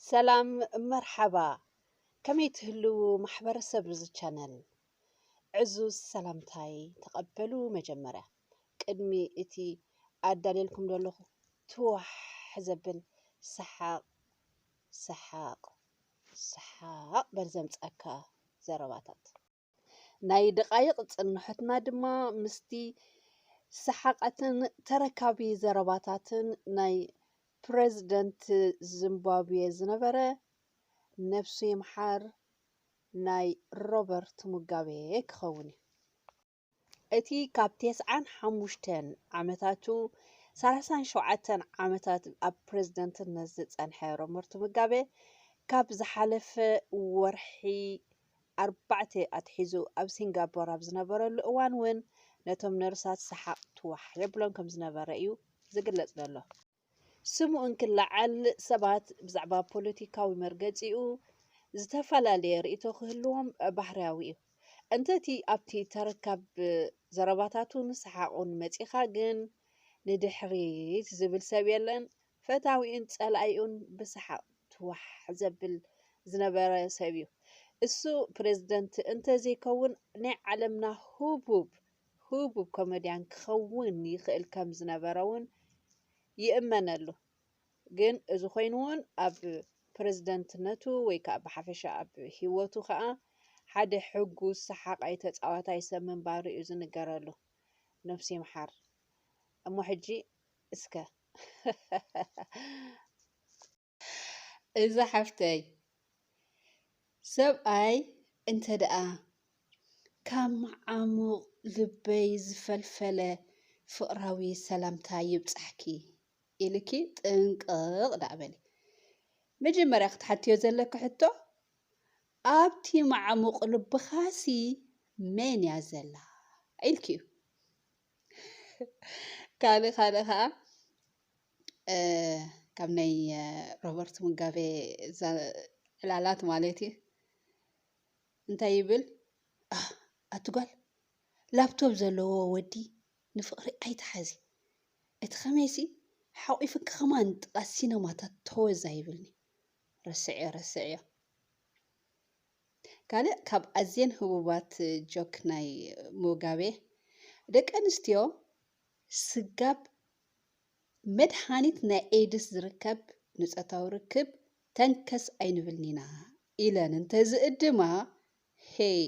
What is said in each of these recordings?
ሰላም መርሓባ፣ ከመይ ትህልዉ ማሕበረሰብ እዚ ቻነል? ዕዙዝ ሰላምታይ ተቐበሉ። መጀመርያ ቅድሚ እቲ ኣዳልየልኩም ዘለኹ ትዋሕ ዘብል ሰሓቕ ሰሓቕ ሰሓቕ በል ዘምፀካ ዘረባታት። ናይ ደቓይቕ ጽንሖትና ድማ ምስቲ ሰሓቓትን ተረካቢ ዘረባታትን ናይ ፕረዚደንት ዚምባብዌ ዝነበረ ነብሱ ይምሓር ናይ ሮበርት ሙጋቤ ክኸውን እዩ። እቲ ካብ ተስዓን ሓሙሽተን ዓመታቱ ሰላሳን ሸውዓተን ዓመታት ኣብ ፕረዚደንትነት ዝጸንሐ ሮበርት ሙጋቤ ካብ ዝሓለፈ ወርሒ ኣርባዕተ ኣትሒዙ ኣብ ሲንጋፖር ኣብ ዝነበረሉ እዋን እውን ነቶም ነርሳት ሰሓቕ ትዋሕ የብሎም ከም ዝነበረ እዩ ዝግለጽ ዘሎ። ስሙ እንክለዓል ሰባት ብዛዕባ ፖለቲካዊ መርገጺኡ ዝተፈላለየ ርእይቶ ክህልዎም ባህርያዊ እዩ። እንተቲ ኣብቲ ተረካብ ዘረባታቱን ሰሓቑን መጺኻ ግን ንድሕሪት ዝብል ሰብ የለን። ፈታዊኡን ጸላኢኡን ብሰሓቕ ትዋሕ ዘብል ዝነበረ ሰብ እዩ። እሱ ፕረዚደንት እንተዘይከውን ናይ ዓለምና ህቡብ ህቡብ ኮመድያን ክኸውን ይኽእል ከም ዝነበረ እውን ይእመነሉ። ግን እዚ ኮይኑ እውን ኣብ ፕረዚደንትነቱ ወይ ከዓ ብሓፈሻ ኣብ ህይወቱ ከዓ ሓደ ሕጉስ ሰሓቓይ ተፃዋታይ ሰብ ምንባሩ እዩ ዝንገረሉ። ነብሱ ይምሓር። እሞ ሕጂ እስከ እዛ ሓፍተይ ሰብኣይ እንተ ደኣ ካብ መዓሙቕ ልበይ ዝፈልፈለ ፍቕራዊ ሰላምታ ይብጻሕኪ ኢልኪ ጥንቅቕ ደኣ በሊ። መጀመርያ ክትሓትዮ ዘለኪ ሕቶ ኣብቲ መዓሙቕ ልብኻሲ መን እያ ዘላ ኢልኪ እዩ። ካልእ ካልእ ከዓ ካብ ናይ ሮበርት ሙጋቤ ዕላላት ማለት እዩ። እንታይ ይብል? ኣቲ ጓል፣ ላፕቶፕ ዘለዎ ወዲ ንፍቕሪ ኣይትሓዚ። እቲ ከመይሲ ሓቑፍኪ ከማን ጥቓ ሲነማታት ተወዛ ይብልኒ። ረስዕዮ ረስዕዮ። ካልእ ካብ ኣዝየን ህቡባት ጆክ ናይ ሙጋቤ፣ ደቂ ኣንስትዮ ስጋብ መድሃኒት ናይ ኤድስ ዝርከብ ንጾታዊ ርክብ ተንከስ ኣይንብልን ኢና ኢለን እንተዝእድማ፣ ሄይ፣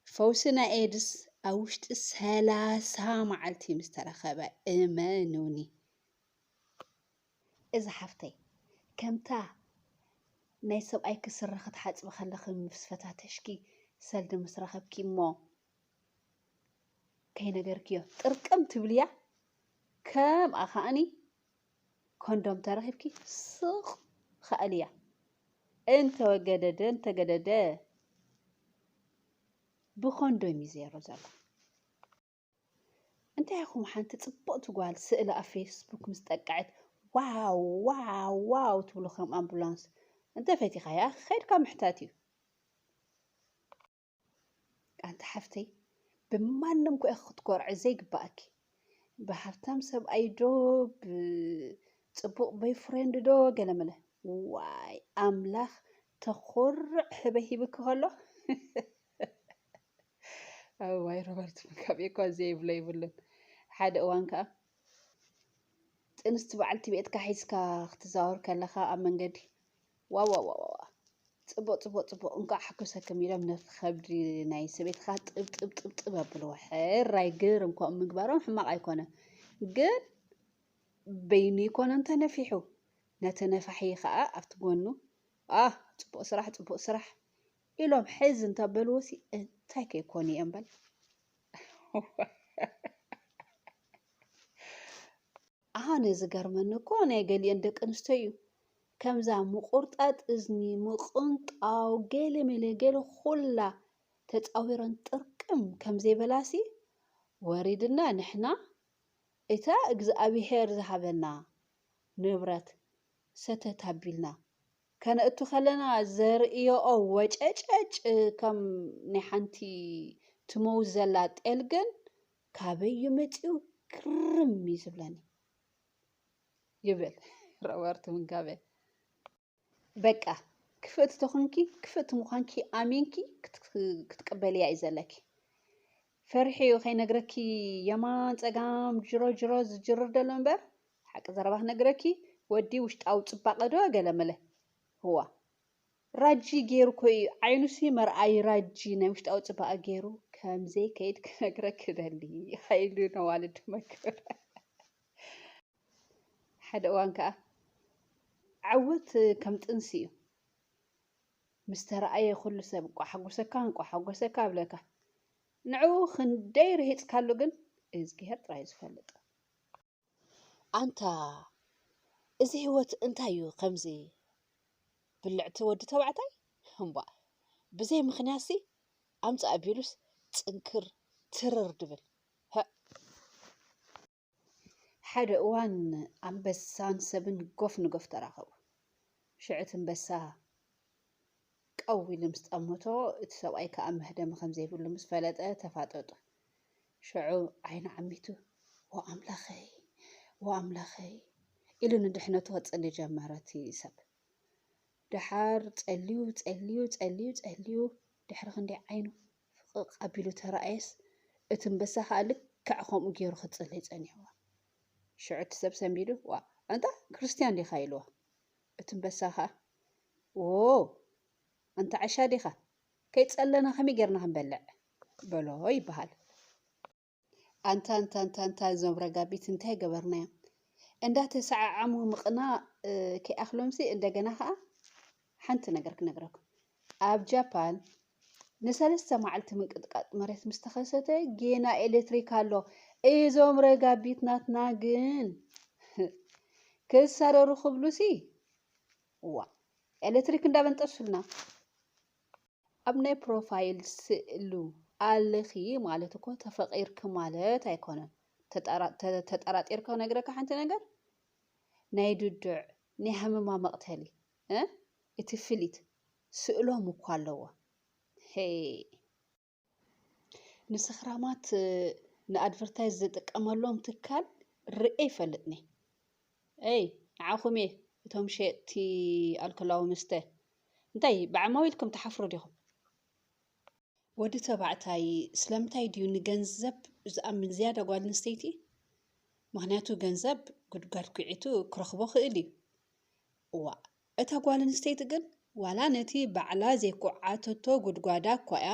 ፈውሲ ናይ ኤድስ ኣብ ውሽጢ ሰላሳ መዓልቲ ምስ ተረኸበ፣ እመኑኒ። እዛ ሓፍተይ፣ ከምታ ናይ ሰብኣይኪ ስረ ክትሓጽቢ ከለኺ ምስ ፈታተሽኪ ሰልዲ ምስ ረኸብኪ እሞ ከይነገርክዮ ጥርቅም ትብልያ፣ ከምኣ ከኣኒ ኮንዶም ተረኺብኪ ስቕ ከኣልያ። እንተወገደደ እንተገደደ ብኮንዶም እዩ ዜሮ ዘሎ። እንታይ ኢኹም ሓንቲ ጽብቕቲ ጓል ስእላ ኣብ ፌስቡክ ምስ ጠቅዐት ዋው ዋው ዋው ትብሉ ከም ኣምቡላንስ? እንተ ፈቲኻያ ከይድካ ምሕታት እዩ። ኣንቲ ሓፍተይ ብማንም ኮ ኢኺ ክትኮርዒ ዘይግባኣኪ። ብሃብታም ሰብኣይ ዶ ብጽቡቕ ቦይፍሬንድ ዶ ገለመለ። ዋይ ኣምላኽ ተኾርዕ ህበይ ሂብኪ ከሎ እዋይ ሮበርት ሙጋቤ እኳ ዘይብሎ የብሉን። ሓደ እዋን ከኣ ጥንስቲ በዓልቲ ቤትካ ሒዝካ ክትዛወር ከለኻ ኣብ መንገዲ ዋዋዋዋዋ ጽቡቕ ጽቡቕ ጽቡቕ እንኳዕ ሓጎሰኩም ኢሎም ነቲ ከብዲ ናይ ሰበይትኻ ጥብ ጥብ ጥብ ጥብ ኣብልዎ። ሕራይ ግርም ከምኡ ምግባሮም ሕማቕ ኣይኮነን፣ ግን በይኑ ይኮነን ተነፊሑ፣ ነቲ ነፋሒ ኸኣ ኣብቲ ጎኑ ኣህ ጽቡቕ ስራሕ ጽቡቕ ስራሕ ኢሎም ሕዝ እንተበልዎሲ እንታይ ከይኮኑ እዮም በል። ኣነ ዝገርመኒ እኮ ናይ ገሊአን ደቂ ኣንስትዮ እዩ። ከምዛ ምቁርጣጥ እዝኒ፣ ምቕንጣው፣ ገለ መለ ገለ ኩላ ተጻዊረን ጥርቅም ከም ዘይበላሲ ወሪድና ንሕና እታ እግዚኣብሄር ዝሃበና ንብረት ሰተት ኣቢልና ከነእቱ ከለና ዘርእዮኦ ወጨጨጭ ከም ናይ ሓንቲ ትመውዝ ዘላ ጤል ግን ካበይ እዩ መጺኡ ግርም እዩ ዝብለኒ ይብል ሮበርት ሙጋበ። በቃ ክፍእቲ ተኾንኪ ክፍእቲ ምዃንኪ ኣሚንኪ ክትቅበልያ እዩ ዘለኪ። ፈሪሑ እዩ ከይነግረኪ የማን ጸጋም ጅሮ ጅሮ ዝጅርር ዘሎ እምበር፣ ሓቂ ዘረባ ክነግረኪ፣ ወዲ ውሽጣዊ ጽባቐ ዶ ገለ መለ። እዋ ራጂ ገይሩ እኮ እዩ ዓይኑሲ መርኣይ ራጂ ናይ ውሽጣዊ ጽባቐ ገይሩ ከም ዘይከይድ ክነግረኪ እደሊ። ኸይዱ ነዋልድ መክር። ሓደ እዋን ከኣ ዓወት ከም ጥንሲ እዩ። ምስ ተረኣየ ኩሉ ሰብ እንቋ ሓጎሰካ እንቋ ሓጎሰካ እብለካ። ንዕኡ ክንደይ ርሂጽካሉ ግን እዝግሄር ጥራይ እዩ ዝፈልጥ። ኣንታ እዚ ህይወት እንታይ እዩ ከምዚ ብልዕቲ ወዲ ተባዕታይ? እምቧእ ብዘይ ምኽንያትሲ ኣምጽእ ኣቢሉስ ጽንክር ትርር ድብል። ሀእ። ሓደ እዋን ኣንበሳን ሰብን ጎፍ ንጎፍ ተራኸቡ። ሽዑ እቲ ኣንበሳ ቀው ኢሉ ምስ ጠመቶ፣ እቲ ሰብኣይ ከኣ መህደሚ ከም ዘይብሉ ምስ ፈለጠ ተፋጠጡ። ሽዑ ዓይኑ ዓሚቱ፣ "ዎ ኣምላኸይ፣ ዎ ኣምላኸይ" ኢሉ ንድሕነቱ ክጽሊ ጀመረ እቲ ሰብ። ደሓር ጸልዩ፣ ጸልዩ፣ ጸልዩ፣ ጸልዩ፣ ድሕሪ ክንደይ ዓይኑ ፍቕቕ ኣቢሉ ተራእየስ፣ እቲ ኣንበሳ ከኣ ልክዕ ከምኡ ገይሩ ክጽሊ ጸኒሕዎ። ሽዑ እቲ ሰብ ሰንቢዱ፣ "ዋ፣ ኣንታ ክርስትያን ዲኻ?" ኢልዎ። እቲ ኣንበሳ ከኣ፣ "ዎ፣ ኣንታ ዓሻ ዲኻ? ከይጸለና ከመይ ጌርና ክንበልዕ?" በሎ ይበሃል። ኣንታ፣ ኣንታ፣ ኣንታ፣ ኣንታ፣ እዞም ረጋቢት እንታይ ገበርናዮም? እንዳተሰዓዓሙ ምቕናእ፣ እ፣ ከይኣኽሎምሲ እንደገና ኸኣ ሓንቲ ነገር ክነግረኩም። ኣብ ጃፓን ንሰለስተ መዓልቲ ምንቅጥቃጥ መሬት ምስ ተኸሰተ ጌና ኤሌክትሪክ ኣሎ። እዞም ረጋቢት ናትና ግን ክሳረሩ ክብሉሲ፣ እዋ፣ ኤሌክትሪክ እንዳበንጠሱልና። ኣብ ናይ ፕሮፋይል ስእሉ ኣለኺ ማለት እኮ ተፈቒርኪ ማለት ኣይኮነን። ተጠራ-፣ ተ-፣ ተጠራጢርካ ነግረካ ሓንቲ ነገር፣ ናይ ድዱዕ፣ ናይ ሃመማ መቕተሊ፣ እ? እቲ ፍሊት ስእሎም እኮ ኣለዎ። ሄ። ንስኽራማት፣ እ፣ ንኣድቨርታይዝ ዝጥቀመሎም ትካል ርእየ ይፈልጥኒ። ኤይ፣ ንዓኹም እየ፣ እቶም ሸየጥቲ ኣልኮላዊ መስተ። እንታይ፣ ብዓማዊልኩም ትሓፍሩ ዲኹም? ወዲ ተባዕታይ ስለምንታይ ድዩ ንገንዘብ ዝኣምን ዝያዳ ጓል ኣንስተይቲ? ምኽንያቱ ገንዘብ ጉድጓድ ኲዒቱ ክረኽቦ ክእል እዩ። እዋእ፣ እታ ጓል ኣንስተይቲ ግን ዋላ ነቲ ባዕላ ዘይኩዓተቶ ጉድጓዳ እኳ እያ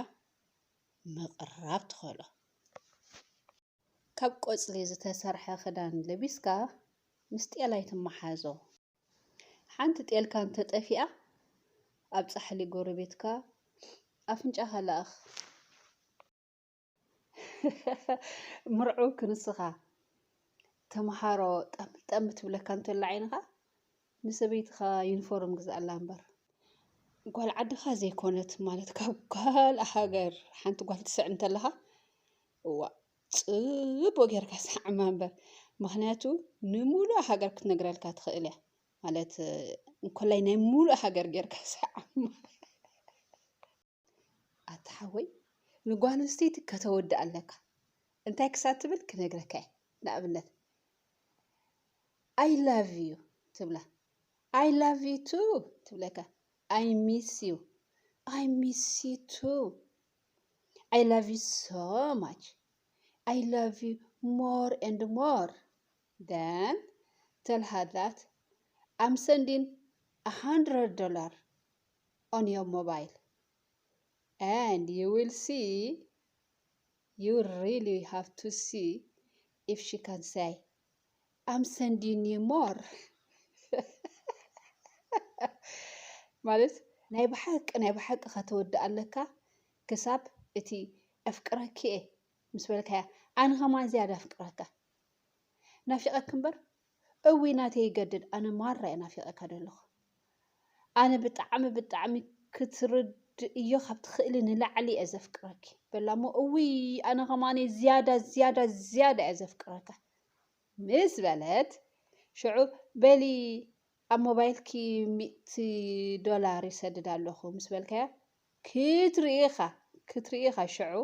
ምቕራብ ትኽእሎ። ካብ ቆጽሊ ዝተሰርሐ ክዳን ለቢስካ ምስ ጤል ኣይትመሓዞ። ሓንቲ ጤልካ እንተጠፊኣ ኣብ ጻሕሊ ጎረቤትካ ኣፍንጫኻ ለኣኽ። ምርዑው ክንስኻ ተምሃሮ ጠምጠም ትብለካ እንተላ ዓይንኻ ንሰበይትኻ ዩኒፎርም ግዝኣላ እምበር። ጓል ዓድኻ ዘይኮነት ማለት ካብ ካልእ ሃገር ሓንቲ ጓል ትስዕብ እንተለኻ እዋ ጽቡቕ ጌርካ ስዓማ እምበር። ምኽንያቱ ንምሉእ ሃገር ክትነግረልካ ትኽእል እያ። ማለት እንኮላይ ናይ ምሉእ ሃገር ጌርካ ስዓማ። ኣታ ሓወይ ንጓል ኣንስተይቲ ከተወድእ ኣለካ። እንታይ ክሳብ ትብል ክነግረካ እየ። ንኣብነት I love you ትብላ። I love you too ትብለካ። I miss you. I miss you too. I love you so much. I love you more and more. Then tell her that I'm sending a hundred dollar on your mobile. And you will see, you really have to see if she can say, I'm sending you more. ማለት ናይ ብሓቂ ናይ ብሓቂ ከተወድእ ኣለካ ክሳብ እቲ ኣፍቅረኪ እየ ምስ በልካያ ኣነ ከማን ዝያዳ ኣፍቅረካ ናፊቐኪ እምበር እዊ ናተይ ይገድድ ኣነ ማራ እየ ናፊቐካ ዘለኹ። ኣነ ብጣዕሚ ብጣዕሚ ክትርድእዮ ካብ ትኽእሊ ንላዕሊ እየ ዘፍቅረኪ በላ እሞ እውይ ኣነ ከማኒ ዝያዳ ዝያዳ ዝያዳ እየ ዘፍቅረካ ምስ በለት ሽዑ በሊ ኣብ ሞባይልኪ ሚእቲ ዶላር ይሰድድ ኣለኹ ምስ በልካያ ክትርኢ ኢኻ ክትርኢ ኢኻ ሽዑ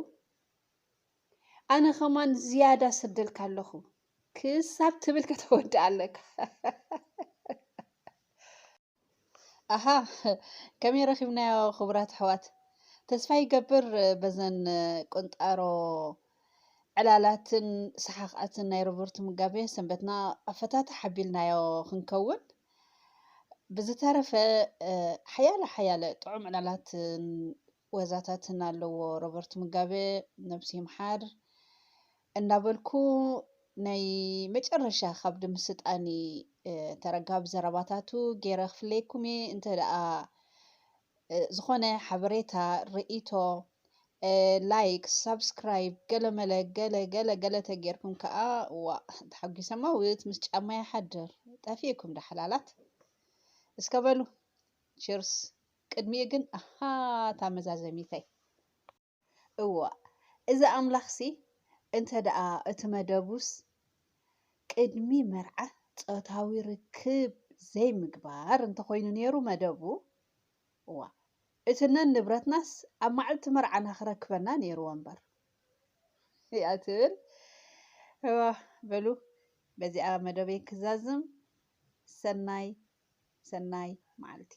ኣነ ከማን ዝያዳ ሰደልካ ኣለኹ ክሳብ ትብል ከተወድእ ኣለካ። ኣሃ፣ ከመይ ረኺብናዮ ክቡራት ኣሕዋት? ተስፋ ይገብር በዘን ቁንጣሮ ዕላላትን ሰሓቓትን ናይ ሮበርት ሙጋቤ ሰንበትና ኣፈታትሕ ኣቢልናዮ ክንከውን። ብዝተረፈ ሓያለ ሓያለ ጥዑም ዕላላትን ወዛታትን ኣለዎ ሮበርት ሙጋቤ፣ ነብሱ ይምሓር። እንዳበልኩ ናይ መጨረሻ ካብ ድምስጣኒ ተረጋቢ ዘረባታቱ ገይረ ክፍለየኩም እየ። እንተ ደኣ ዝኾነ ሓበሬታ፣ ርእይቶ፣ ላይክ፣ ሳብስክራይብ፣ ገለመለ፣ ገለ ገለ ገለ ተጌርኩም ከዓ ዋ ተሓጒሰ ማውት ምስ ጫማ ይሓድር። ጠፊእኩም ዳሓላላት እስከ በሉ። ቺርስ። ቅድሚኡ ግን ኣሃ እታ መዛዘሚተይ። እዋ፣ እዚ ኣምላኽሲ እንተ ደኣ እቲ መደቡስ ቅድሚ መርዓ ጾታዊ ርክብ ዘይምግባር እንተኾይኑ ነይሩ መደቡ፣ እዋ፣ እቲ ነን ንብረትናስ ኣብ መዓልቲ መርዓና ክረክበና ነይርዎ እምበር። እያ ትብል። እዋ፣ በሉ፣ በዚኣ መደበይ ክዛዝም። ሰናይ፣ ሰናይ መዓልቲ።